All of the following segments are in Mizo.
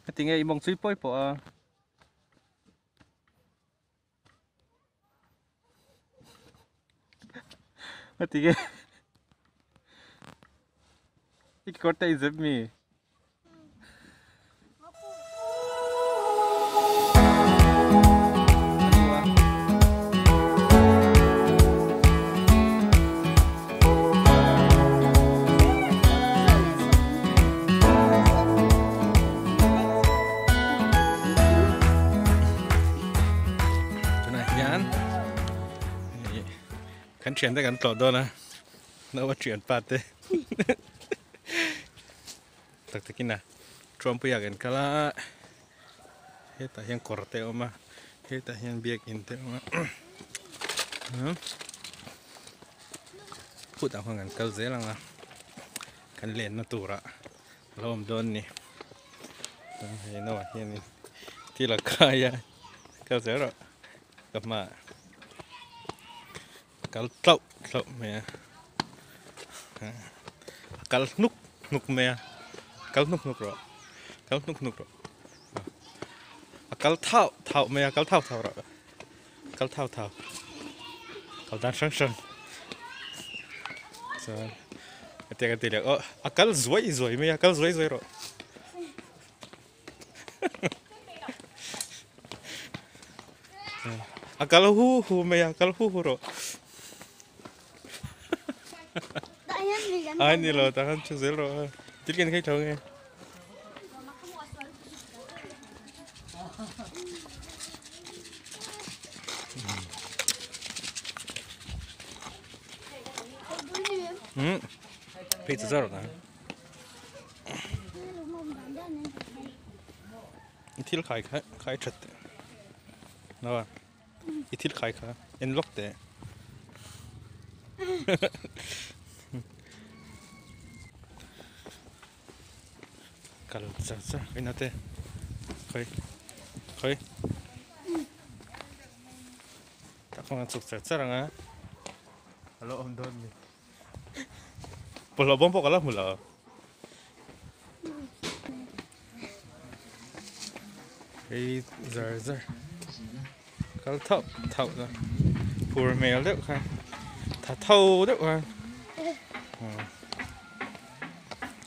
Heti nge i mawng chui pawi pawh a. Heti nge i kekawr te i zep mi? Tunah hian kan thiante kan tlawh dawn a naua thianpa te tak takin a Truampuia kan kal a hetah hian kawr te a awm a hetah hian biakin te a awm a phut ang khan kan kal zel ang a kan lenna turah a lo awm dawn a ni chuan hei naupang hianin thil a khai a kal zel rawh ka hmaah kal tlauh tlauh mai a a kal hnuk hnuk mai a kal hnuk hnuk rawh kal hnuk hnuk rawh a kal thauh thauh mai a kal thauh thauh rawh kal thauh thauh kal dan hrang hrang chuan hetiang a ti leh aw a kal zuai zuai mai a kal zuai zuai rawh. A kal hu hu mai a kal hu hu rawh. Ai ni lo tah khan thu zel rawh. Thil ken khai tho nge. Hmm. Phei chu zar rawh. I thil khai kha khai that teh no a i thil khai kha en lawk teh kal char char ina te khawi khawi tak kawng a chhuk char char ang a alo awm dawn ni. Bawlhhlawh bawm pawh ka la hmu lo. Hei zar zar kal thauh thauh la phur hmel deuh khan tha tho deuh khan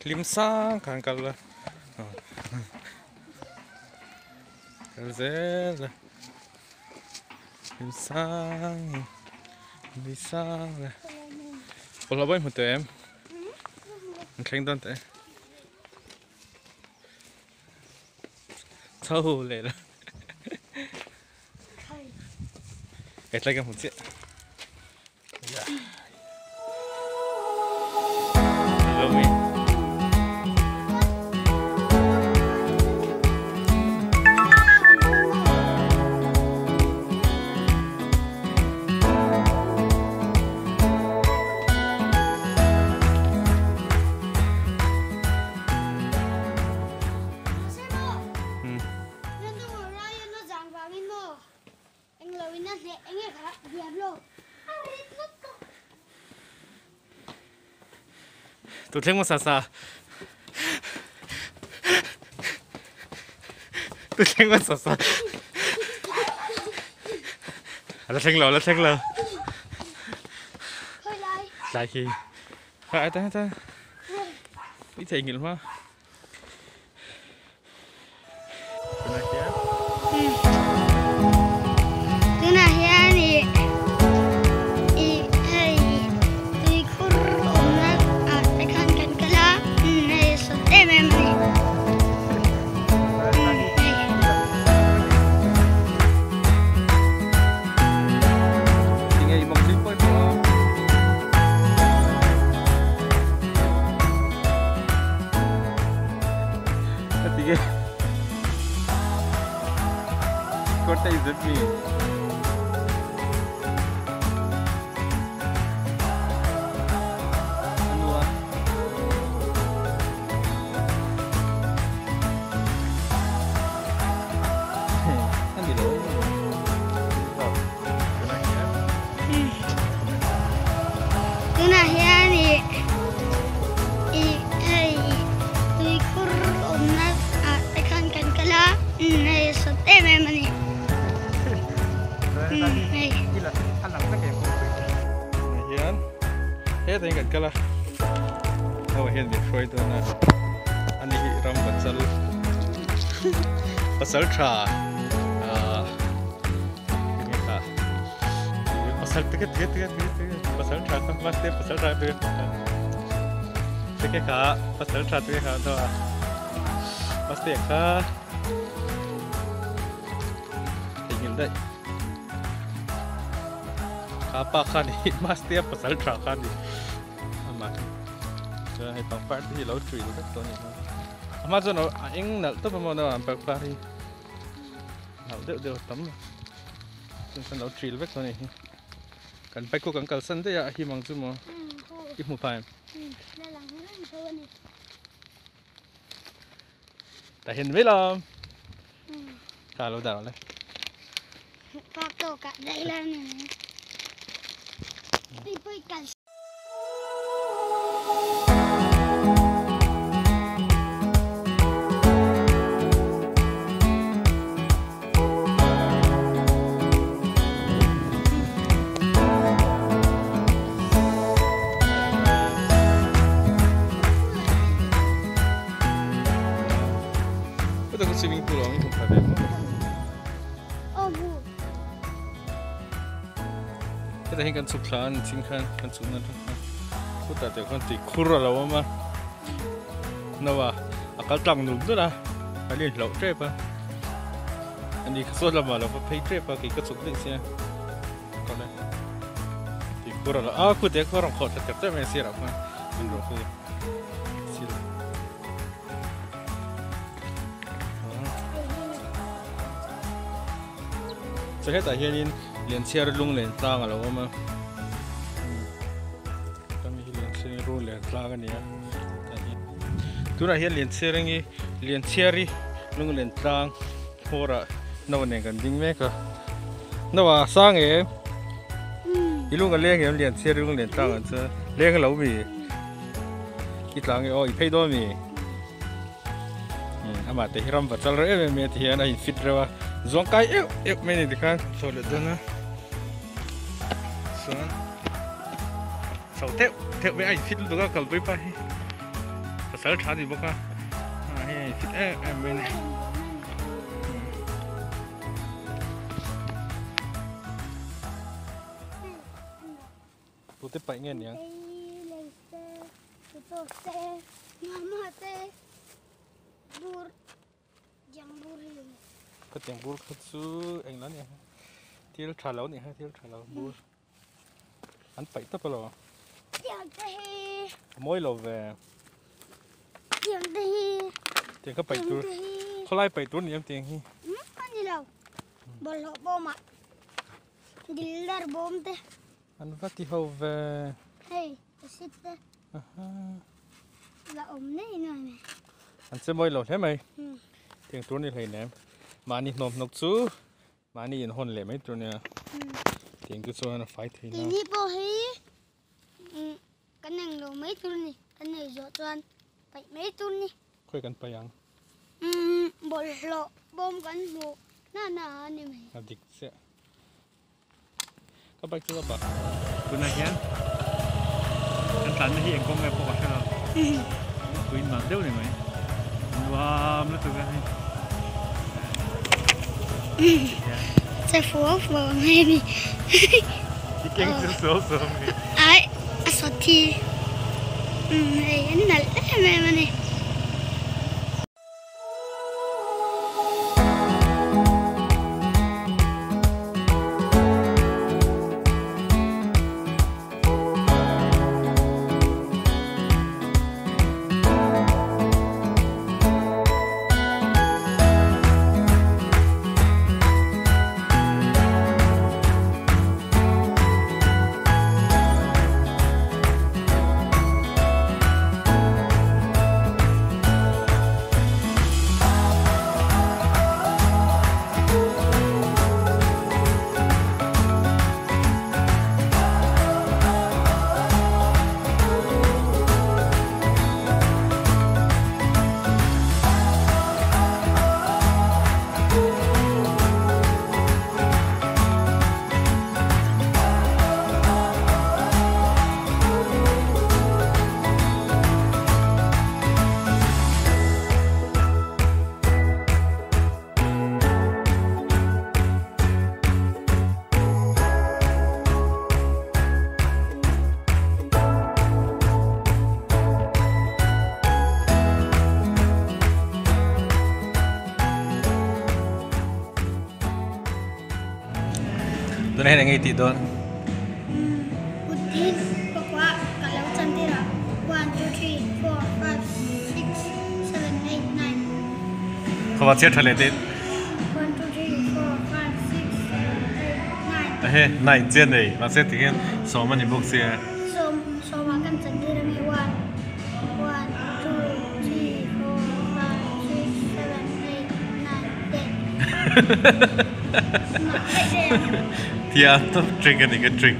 hlim sang khan kal la kal zel la hlim sang in sang la bawlhhlawh bawm i hmu tawh em an thleng dawn teh e chho leh la hetlai ka hmu chiah. Tu thleng hmasa sa Tu thleng hmasa sa La thleng lo la thleng lo Tlai khi Khai ta ta I thei nghilh hma Tunah hian ih ih hei tuikhur awmna ah te khan kan kal a hei a sawt em em a ni. Tunah hian ih ih hei tuikhur awmna ah te khan kan. kal a ho hian min hruai dawn a ani hi ram pasal pasal tha ahh enge kha pasal te te te te pasal tha kha mahse pasal tha te te kha pasal tha te kha mahse kha theihnghilh daih kha pa kha ni mastea pasal tha kha ni amah hi chuan hei pangpar te hi a lo ṭuih vek tawh a ni a hma chuan a eng nalh tawp a maw na pangpar hi nalh deuh deuh a tam a chuan chuan a lo ṭil vek tawh a ni hi kan bike pawh kan kalsan daih a a him ang chu maw i hmu phai em. Tah hian mai lo. Kha lo dah rawh le. Pak tawk ah daih la ni. Tui kal. Heta chu swimming pool a awm in hmu pha ve maw? Aw hmu. Heta hian kan chhuk thla a ni chin khan kan chhukna atang khan khutah te khuan tui khur a lo awm a no a a kal tlang nul nul a a len hlauh tep a ani kha sawn lamah a lo va phei tep a kei ka chhuk daih sia kawle tui khur a lo a khute khaw rawn khawh thla tep tep mai a sirah khuan min rawh khu thil. Chu hetah hianin Lianchhiar lunglen tlang a lo awm a hemi hi Lianchhiar lunglen tlang a ni a tunah hian Lianchhiar hi Lianchhiari lunglen tlang hmawrah no nen kan ding mek a no a sang em i lung a leng em Lianchhiari lunglen tlang ang chuan leng a lo mi. I tlang e aw i phei dawn mi amah te hi ram va chal reuh em em mai a ti hian a in fit reuh a zuang kai euh euh mai a ni tikhan chho leh dawn a chuan chho theuh theuh mai a in fit lutuk a kalpui pa hi pasal tha a ni bawk a hei a in fit em em mai a ni. Tute paih nge niang? Khatiang bur kha chu englo ania thil tha lo ania thil tha lo bur an paih tawp alo a mawi lo ve tiang kha paih tur khawlai paih tur ni em tiang hi bawlhhlawh bawmah Dildar bawm te. An va ti ho ve. Hei acid te. La awm nei nuai mai. An che mawi lo hle mai. Tiang tur ni hlei nem. Mahni hnawm hnawk chu mahni in hawn leh mai tur nia. Tiang chu chuan a fai thei na. Keini pawh hi kan eng lo mai tur ni. Kan nei zawh chuan paih mai tur ni. Khawi kan paih ang? Bawlhhlawh bawm kan hmuh na na a ni mai. A dik chiah. Ka bike chu ka bah. Tunah hian kan tlanna hi eng kawng nge pawh ka hre lo. Pui nuam deuh ni mai. Nuam lutuk a hei. Che fuau fuau ang hei ni. I keng chu suau suau ang hei. Ai a sawt hi hei an nalh em em a ni. Tunah hian eng nge i tih dawn? Kut hi pakua ka lo chan tir a, one, two, three, four, five, six, seven, eight, nine. Khawa chhiar tha leh teh. One, two, three, four, five, six, seven, eight, nine. Ahe, nine chiah nei, mahse tikhian sawm a ni bawk sia. Sawm, sawmah kan chan tir a mi, one, one, two, three, four, five, six, seven, eight, nine, ten. Thiam tawp trick a ni ka trick.